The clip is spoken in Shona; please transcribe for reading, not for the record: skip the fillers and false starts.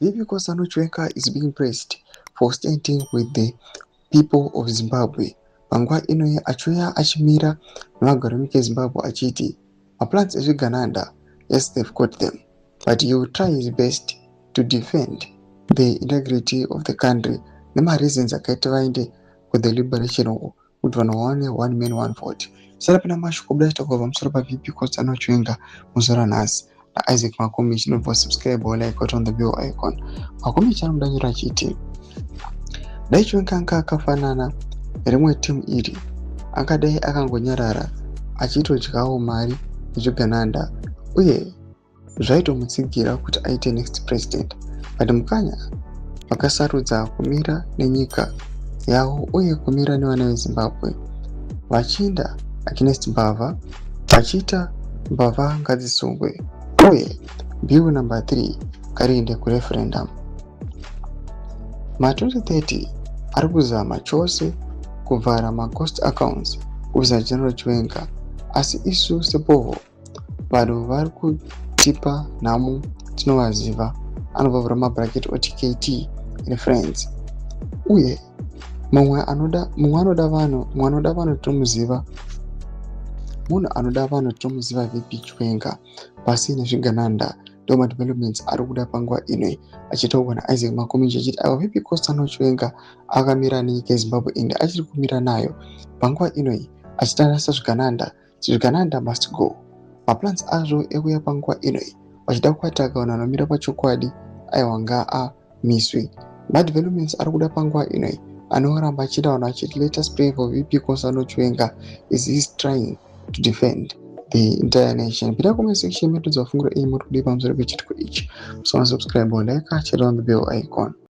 VP Constantino Chiwenga is being praised for standing with the people of Zimbabwe. Panguva ino achiuya achimira nevagari venyika yeZimbabwe achiti maplans ezvigananda, yes, they've got them, but he will try his best to defend the integrity of the country nemareasons akaita vaende kuthe liberation war, kuti vanhu vawane one man one vote. Sara pena mashoko buda chitakurwa pamusoro paVP Constantino Chiwenga muzuva ranhasi naIsaac Makomichi. Inobva subscribe or like, on the bell icon. Makomichi anomudanyura achiti dai Chiwenga anga akafanana nerimwe timu iri, angadai akangonyarara achitodyawo mari nezvigananda uye zvaitomutsigira kuti aite next president, but Mukanya vakasarudza kumira nenyika yavo uye kumira nevana veZimbabwe, vachienda against mbavha, vachiita mbavha ngadzisungwe uye bill number 3 ngariende kureferendum. Ma2030 ari kuzama chose kuvhara maghost accounts kubvisa General Chiwenga, asi isu sepovo vanhu vari kutipa nhamo tinovaziva. Anobva mabraketi oti KT and friends, uye mumwe anoda vanhu, mumwe anoda vanhu tinomuziva, munhu anoda vanhu tinomuziva, VP Chiwenga, pasi nezvigananda. Ndo madevelopments ari kuda panguva ino achitaurwa naIsaac Makomichi, achiti ava VP Constantino Chiwenga akamira nenyika yeZimbabwe ende achiri kumira nayo panguva inoi, achitarisa zvigananda. Zvigananda must go. Maplans azvo ekuuya panguva inoi vachida kuataka vanhu vanomira pachokwadi, aiwa, ngaamiswe. Madevelopments ari kuda panguva inoi anoramba achida vanhu vachiti let us pray for VP Constantino Chiwenga is he is trying to defend the entire nation. Pinda comment section medu dzafungura iyi muri kudii pamusoro pechitiko ichi. Musaona subscribe, like, share on the bell icon.